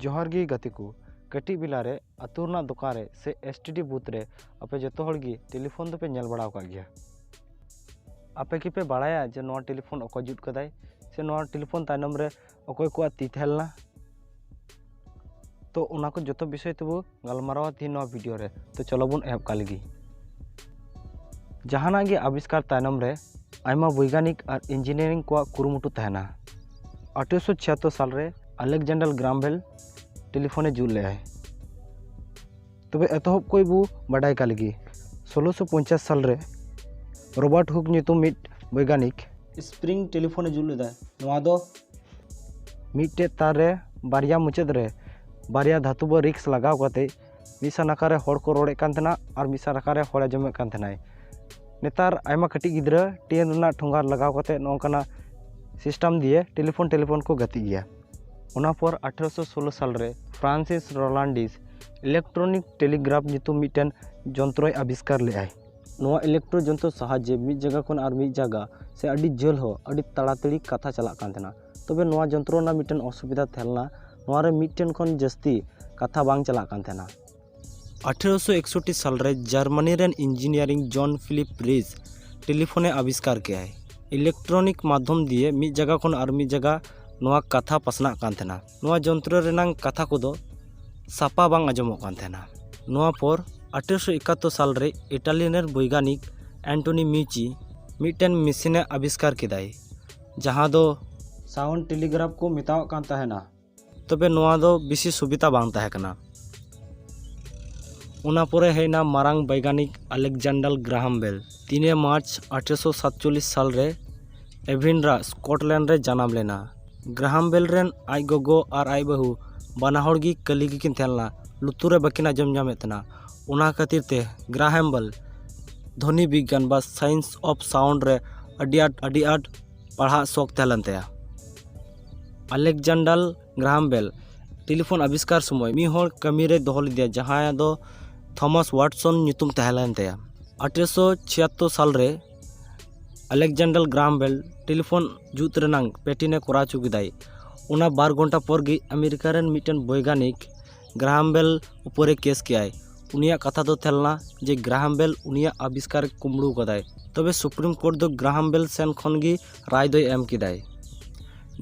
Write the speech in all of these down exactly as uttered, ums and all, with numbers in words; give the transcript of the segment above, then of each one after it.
ᱡᱚᱦᱟᱨ ᱜᱮ ᱜᱟᱛᱮ ᱠᱚ᱾ ᱠᱟᱹᱴᱤᱡ ᱵᱮᱞᱟ ᱨᱮ ᱟᱹᱛᱩ ᱨᱮᱱᱟᱜ ᱫᱚᱠᱟᱱ ᱨᱮ ᱥᱮ ᱮᱥ ᱴᱤ ᱰᱤ ᱵᱩᱛᱷ ᱨᱮ ᱟᱯᱮ ᱡᱚᱛᱚ ᱦᱚᱲ ᱜᱮ ᱴᱮᱞᱤᱯᱷᱳᱱ ᱫᱚᱯᱮ ᱧᱮᱞ ᱵᱟᱲᱟ ᱟᱠᱟᱫ ᱜᱮᱭᱟ᱾ ᱟᱯᱮ ᱠᱤᱯᱮ ᱵᱟᱲᱟᱭᱟ ᱡᱮ ᱱᱚᱣᱟ ᱴᱮᱞᱤᱯᱷᱳᱱ ᱚᱠᱚᱭ ᱡᱩᱛ ᱠᱟᱫᱟᱭ ᱥᱮ ᱱᱚᱣᱟ ᱴᱮᱞᱤᱯᱷᱳᱱ ᱛᱟᱭᱱᱚᱢ ᱨᱮ ᱚᱠᱚᱭ ᱠᱚᱣᱟᱜ ᱛᱤ ᱛᱟᱦᱮᱸ ᱞᱮᱱᱟ? ᱛᱚ ᱚᱱᱟ ᱠᱚ ᱡᱚᱛᱚ ᱵᱤᱥᱚᱭ ᱛᱮᱵᱚ ᱜᱟᱞᱢᱟᱨᱟᱣᱟ ᱛᱮᱦᱮᱧ ᱱᱚᱣᱟ ᱵᱷᱤᱰᱤᱭᱳ ᱨᱮ᱾ ᱛᱚ ᱪᱚᱞᱚ ᱵᱚᱱ ᱮᱦᱚᱵ ᱠᱟᱜ ᱞᱮᱜᱮ᱾ ᱡᱟᱦᱟᱱᱟᱜ ᱜᱮ ᱟᱵᱤᱥᱠᱟᱨ ᱛᱟᱭᱱᱚᱢ ᱨᱮ ᱟᱭᱢᱟ ᱵᱳᱭᱜᱟᱱᱤᱠ ᱟᱨ ᱤᱧᱡᱤᱱᱤᱭᱟᱨᱤᱝ ᱠᱚᱣᱟᱜ ᱠᱩᱨᱩᱢᱩᱴᱩ ᱛᱟᱦᱮᱱᱟ᱾ ᱟᱴᱷᱨᱚᱥᱚ ᱪᱷᱤᱭᱟᱛᱛᱳᱨ ᱥᱟᱞ ᱨᱮ ᱟᱞᱮᱠᱡᱟᱱᱰᱟᱨ ᱜᱨᱟᱦᱟᱢ ᱵᱮᱞ ᱴᱮᱞᱤᱯᱷᱳᱱᱮ ᱡᱩᱛ ᱞᱮᱫᱟᱭ᱾ ᱛᱚᱵᱮ ᱮᱛᱚᱦᱚᱵ ᱠᱚ ᱵᱚ ᱵᱟᱰᱟᱭ ᱠᱟᱜ ᱞᱮᱜᱮ᱾ ᱥᱳᱞᱳᱥᱚ ᱯᱚᱧᱪᱟᱥ ᱥᱟᱞ ᱨᱮ ᱨᱚᱵᱟᱨᱴ ᱦᱩᱠ ᱧᱩᱛᱩᱢ ᱢᱤᱫ ᱵᱳᱭᱜᱟᱱᱤᱠ ᱥᱯᱨᱤᱝ ᱴᱮᱞᱤᱯᱷᱳᱱᱮ ᱡᱩᱛ ᱞᱮᱫᱟ᱾ ᱱᱚᱣᱟ ᱫᱚ ᱢᱤᱫᱴᱮᱡ ᱛᱟᱨ ᱨᱮ ᱵᱟᱨᱭᱟ ᱢᱩᱪᱟᱹᱫ ᱨᱮ ᱵᱟᱨᱭᱟ ᱫᱷᱟᱹᱛᱩᱵᱟᱹ ᱨᱤᱠᱥ ᱞᱟᱜᱟᱣ ᱠᱟᱛᱮ ᱢᱤᱫ ᱥᱟᱱᱟᱠᱷᱟ ᱨᱮ ᱦᱚᱲ ᱠᱚ ᱨᱚᱲᱮᱫ ᱠᱟᱱ ᱛᱟᱦᱮᱱᱟ ᱟᱨ ᱢᱤᱫ ᱥᱟᱱᱟᱠᱷᱟ ᱨᱮ ᱦᱚᱲ ᱟᱸᱡᱚᱢᱮᱫ ᱠᱟᱱ ᱛᱟᱦᱮᱱᱟᱭ᱾ ᱱᱮᱛᱟᱨ ᱟᱭᱢᱟ ᱠᱟᱹᱴᱤᱡ ᱜᱤᱫᱽᱨᱟᱹ ᱴᱤᱱ ᱨᱮᱱᱟᱜ ᱴᱷᱚᱸᱜᱟ ᱞᱟᱜᱟᱣ ᱠᱟᱛᱮ ᱱᱚᱝᱠᱟᱱᱟᱜ ᱥᱤᱥᱴᱮᱢ ᱫᱤᱭᱮ ᱴᱮᱞᱤᱯᱷᱳᱱ ᱴᱮᱞᱤᱯᱷᱳᱱ ᱠᱚ ᱜᱟᱛᱮᱜ ᱜᱮᱭᱟ᱾ ᱚᱱᱟ ᱯᱚᱨ ᱟᱴᱷᱨᱚᱥᱚ ᱥᱳᱞᱳ ᱥᱟᱞ ᱨᱮ ᱯᱷᱨᱟᱱᱥᱤᱥ ᱨᱳᱞᱟᱱᱰᱤᱥ ᱤᱞᱮᱠᱴᱨᱚᱱᱤᱠ ᱴᱮᱞᱤᱜᱨᱟᱯᱷ ᱧᱩᱛᱩᱢ ᱢᱤᱫᱴᱮᱱ ᱡᱚᱱᱛᱨᱚᱭ ᱟᱵᱤᱥᱠᱟᱨ ᱞᱮᱫᱟᱭ᱾ ᱱᱚᱣᱟ ᱤᱞᱮᱠᱴᱨᱳ ᱡᱚᱱᱛᱨᱚ ᱥᱟᱦᱟᱡᱽᱡᱮ ᱢᱤᱫ ᱡᱟᱭᱜᱟ ᱠᱷᱚᱱ ᱟᱨ ᱢᱤᱫ ᱡᱟᱭᱜᱟ ᱥᱮ ᱟᱹᱰᱤ ᱡᱷᱟᱹᱞ ᱦᱚᱸ ᱟᱹᱰᱤ ᱛᱟᱲᱟᱛᱟᱲᱤ ᱠᱟᱛᱷᱟ ᱪᱟᱞᱟᱜ ᱠᱟᱱ ᱛᱟᱦᱮᱱᱟ᱾ ᱛᱚᱵᱮ ᱱᱚᱣᱟ ᱡᱚᱱᱛᱨᱚ ᱨᱮᱱᱟᱜ ᱢᱤᱫᱴᱮᱱ ᱚᱥᱩᱵᱤᱫᱷᱟ ᱛᱟᱦᱮᱸ ᱞᱮᱱᱟ, ᱱᱚᱣᱟ ᱨᱮ ᱢᱤᱫᱴᱮᱱ ᱠᱷᱚᱱ ᱡᱟᱹᱥᱛᱤ ᱠᱟᱛᱷᱟ ᱵᱟᱝ ᱪᱟᱞᱟᱜ ᱠᱟᱱ ᱛᱟᱦᱮᱱᱟ᱾ ᱟᱴᱷᱨᱚᱥᱚ ᱮᱠᱥᱚᱴᱴᱤ ᱥᱟᱞ ᱨᱮ ᱡᱟᱨᱢᱟᱱᱤ ᱨᱮᱱ ᱤᱧᱡᱤᱱᱤᱭᱟᱨᱤᱝ ᱡᱚᱱ ᱯᱷᱤᱞᱤᱯ ᱨᱤᱡ ᱴᱮᱞᱤᱯᱷᱳᱱᱮ ᱟᱵᱤᱥᱠᱟᱨ ᱠᱮᱫᱟᱭ᱾ ᱤᱞᱮᱠᱴᱨᱚᱱᱤᱠ ᱢᱟᱫᱽᱫᱷᱚᱢ ᱫᱤᱭᱮ ᱢᱤᱫ ᱡᱟᱭᱜᱟ ᱠᱷᱚᱱ ᱟᱨ ᱢᱤᱫ ᱡᱟᱭᱜᱟ ᱱᱚᱣᱟ ᱠᱟᱛᱷᱟ ᱯᱟᱥᱱᱟᱜ ᱠᱟᱱ ᱛᱟᱦᱮᱱᱟ᱾ ᱱᱚᱣᱟ ᱡᱚᱱᱛᱨᱚ ᱨᱮᱱᱟᱝ ᱠᱟᱛᱷᱟ ᱠᱚᱫᱚ ᱥᱟᱯᱟ ᱵᱟᱝ ᱟᱸᱡᱚᱢᱚᱜ ᱠᱟᱱ ᱛᱟᱦᱮᱱᱟ᱾ ᱱᱚᱣᱟ ᱯᱚᱨ ᱟᱴᱷᱨᱚᱥᱚ ᱮᱠᱟᱛᱛᱳᱨ ᱥᱟᱞ ᱨᱮ ᱤᱴᱟᱞᱤ ᱨᱮᱱ ᱵᱳᱭᱜᱟᱱᱤᱠ ᱮᱱᱴᱳᱱᱤ ᱢᱤᱪᱤ ᱢᱤᱫᱴᱮᱱ ᱢᱮᱥᱤᱱᱮ ᱟᱵᱤᱥᱠᱟᱨ ᱠᱮᱫᱟᱭ, ᱡᱟᱦᱟᱸ ᱫᱚ ᱥᱟᱣᱩᱱᱰ ᱴᱮᱞᱤᱜᱨᱟᱯᱷ ᱠᱚ ᱢᱮᱛᱟᱣᱟᱜ ᱠᱟᱱ ᱛᱟᱦᱮᱱᱟ᱾ ᱛᱚᱵᱮ ᱱᱚᱣᱟ ᱫᱚ ᱵᱮᱥᱤ ᱥᱩᱵᱤᱫᱷᱟ ᱵᱟᱝ ᱛᱟᱦᱮᱸ ᱠᱟᱱᱟ᱾ ᱚᱱᱟ ᱯᱚᱨᱮ ᱦᱮᱡ ᱮᱱᱟ ᱢᱟᱨᱟᱝ ᱵᱳᱭᱜᱟᱱᱤᱠ ᱟᱞᱮᱠᱡᱟᱱᱰᱟᱨ ᱜᱨᱟᱦᱟᱢ ᱵᱮᱞ᱾ ᱛᱤᱱᱮ ᱢᱟᱨᱪ ᱟᱴᱷᱨᱚᱥᱚ ᱥᱟᱛᱪᱚᱞᱞᱤᱥ ᱥᱟᱞ ᱨᱮ ᱮᱵᱷᱤᱱᱰᱨᱟ, ᱥᱠᱚᱴᱞᱮᱱᱰ ᱨᱮ ᱡᱟᱱᱟᱢ ᱞᱮᱱᱟ᱾ ᱜᱨᱟᱦᱟᱢ ᱵᱮᱞ ᱨᱮᱱ ᱟᱡ ᱜᱚᱜᱚ ᱟᱨ ᱟᱡ ᱵᱟᱹᱦᱩ ᱵᱟᱱᱟ ᱦᱚᱲ ᱜᱮ ᱠᱟᱹᱞᱤ ᱜᱮᱠᱤᱱ ᱛᱟᱦᱮᱸ ᱞᱮᱱᱟ, ᱞᱩᱛᱩᱨ ᱨᱮ ᱵᱟᱹᱠᱤᱱ ᱟᱸᱡᱚᱢ ᱧᱟᱢᱮᱫ ᱛᱟᱦᱮᱱᱟ᱾ ᱚᱱᱟ ᱠᱷᱟᱹᱛᱤᱨ ᱛᱮ ᱜᱨᱟᱦᱟᱢ ᱵᱮᱞ ᱫᱷᱚᱱᱤ ᱵᱤᱜᱽᱜᱟᱱ ᱵᱟ ᱥᱟᱭᱮᱱᱥ ᱚᱯᱷ ᱥᱟᱣᱩᱱᱰ ᱨᱮ ᱟᱹᱰᱤ ᱟᱸᱴ, ᱟᱹᱰᱤ ᱟᱸᱴ ᱯᱟᱲᱦᱟᱜ ᱥᱚᱠ ᱛᱟᱦᱮᱸ ᱞᱮᱱ ᱛᱟᱭᱟ᱾ ᱟᱞᱮᱠᱡᱟᱱᱰᱟᱨ ᱜᱨᱟᱦᱟᱢ ᱵᱮᱞ ᱴᱮᱞᱤᱯᱷᱳᱱ ᱟᱵᱤᱥᱠᱟᱨ ᱥᱚᱢᱚᱭ ᱢᱤᱫ ᱦᱚᱲ ᱠᱟᱹᱢᱤ ᱨᱮᱭ ᱫᱚᱦᱚ ᱞᱮᱫᱮᱭᱟ, ᱡᱟᱦᱟᱸᱭ ᱫᱚ ᱛᱷᱚᱢᱟᱥ ᱣᱟᱴᱥᱚᱱ ᱧᱩᱛᱩᱢ ᱛᱟᱦᱮᱸ ᱞᱮᱱ ᱛᱟᱭᱟ᱾ ᱟᱴᱷᱨᱚᱥᱚ ᱪᱷᱤᱭᱟᱛᱛᱳᱨ ᱥᱟᱞ ᱨᱮ ᱟᱞᱮᱠᱡᱟᱱᱰᱟᱨ ᱜᱨᱟᱦᱟᱢ ᱵᱮᱞ ᱴᱮᱞᱤᱯᱷᱳᱱ ᱡᱩᱛ ᱨᱮᱱᱟᱝ ᱯᱮᱴᱮᱱᱴ ᱮ ᱠᱚᱨᱟᱣ ᱦᱚᱪᱚ ᱠᱮᱫᱟᱭ᱾ ᱚᱱᱟ ᱵᱟᱨ ᱜᱷᱚᱱᱴᱟ ᱯᱚᱨ ᱜᱮ ᱟᱢᱮᱨᱤᱠᱟ ᱨᱮᱱ ᱢᱤᱫᱴᱮᱱ ᱵᱳᱭᱜᱟᱱᱤᱠ ᱜᱨᱟᱦᱟᱢ ᱵᱮᱞ ᱩᱯᱚᱨᱮ ᱠᱮᱥ ᱠᱮᱜᱼᱟᱭ᱾ ᱩᱱᱤᱭᱟᱜ ᱠᱟᱛᱷᱟ ᱫᱚ ᱛᱟᱦᱮᱸ ᱞᱮᱱᱟ ᱡᱮ ᱜᱨᱟᱦᱟᱢ ᱵᱮᱞ ᱩᱱᱤᱭᱟᱜ ᱟᱵᱤᱥᱠᱟᱨ ᱠᱩᱢᱵᱽᱲᱩ ᱠᱟᱫᱟᱭ᱾ ᱛᱚᱵᱮ ᱥᱩᱯᱨᱤᱢ ᱠᱳᱨᱴ ᱫᱚ ᱜᱨᱟᱦᱟᱢ ᱵᱮᱞ ᱥᱮᱱ ᱠᱷᱚᱱ ᱜᱮ ᱨᱟᱭ ᱫᱚᱭ ᱮᱢ ᱠᱮᱫᱟᱭ᱾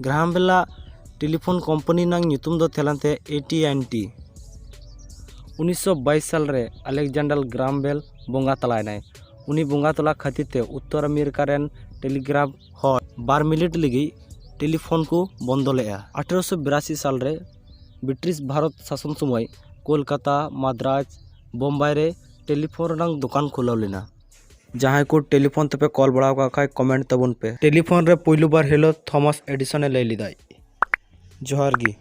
ᱜᱨᱟᱦᱟᱢ ᱵᱮᱞᱟᱜ ᱴᱮᱞᱤᱯᱷᱳᱱ ᱠᱳᱢᱯᱟᱱᱤ ᱨᱮᱱᱟᱜ ᱧᱩᱛᱩᱢ ᱫᱚ ᱛᱟᱦᱮᱸ ᱞᱮᱱ ᱛᱟᱭᱟ ᱮ ᱴᱤ ᱮᱱ ᱴᱤ᱾ ᱩᱱᱤᱥᱥᱚ ᱵᱟᱭᱤᱥ ᱥᱟᱞ ᱨᱮ ᱟᱞᱮᱠᱡᱟᱱᱰᱟᱨ ᱜᱨᱟᱦᱟᱢ ᱵᱮᱞ ᱵᱚᱸᱜᱟ ᱛᱟᱞᱟᱭᱮᱱᱟᱭ᱾ ᱩᱱᱤ ᱵᱚᱸᱜᱟ ᱛᱟᱞᱟ ᱠᱷᱟᱹᱛᱤᱨ ᱛᱮ ᱩᱛᱛᱚᱨ ᱟᱢᱮᱨᱤᱠᱟ ᱨᱮᱱ ᱴᱮᱞᱤᱜᱨᱟᱯᱷ ᱦᱚᱲ ᱵᱟᱨ ᱢᱤᱱᱤᱴ ᱞᱟᱹᱜᱤᱫ ᱴᱮᱞᱤᱯᱷᱳᱱ ᱠᱚ ᱵᱚᱱᱫᱚ ᱞᱮᱫᱼᱟ᱾ ᱟᱴᱷᱨᱚᱥᱚ ᱵᱤᱨᱟᱥᱤ ᱥᱟᱞ ᱨᱮ ᱵᱨᱤᱴᱤᱥ ᱵᱷᱟᱨᱚᱛ ᱥᱟᱥᱚᱱ ᱥᱚᱢᱚᱭ ᱠᱳᱞᱠᱟᱛᱟ, ᱢᱟᱫᱽᱨᱟᱡᱽ, ᱵᱳᱢᱵᱟᱭ ᱨᱮ ᱴᱮᱞᱤᱯᱷᱳᱱ ᱨᱮᱱᱟᱜ ᱫᱚᱠᱟᱱ ᱠᱷᱩᱞᱟᱹᱣ ᱞᱮᱱᱟ᱾ ᱡᱟᱦᱟᱸᱭ ᱠᱚ ᱴᱮᱞᱤᱯᱷᱳᱱ ᱛᱮᱯᱮ ᱠᱚᱞ ᱵᱟᱲᱟ ᱟᱠᱟᱫ ᱠᱷᱟᱡ, ᱠᱚᱢᱮᱱᱴ ᱛᱟᱵᱚᱱ ᱯᱮ᱾ ᱴᱮᱞᱤᱯᱷᱳᱱ ᱨᱮ ᱯᱩᱭᱞᱩ ᱵᱟᱨ ᱦᱮᱞᱳ ᱛᱷᱚᱢᱟᱥ ᱮᱰᱤᱥᱚᱱ ᱮ ᱞᱟᱹᱭ ᱞᱮᱫᱟᱭ᱾ ᱡᱚᱦᱟᱨ ᱜᱮ᱾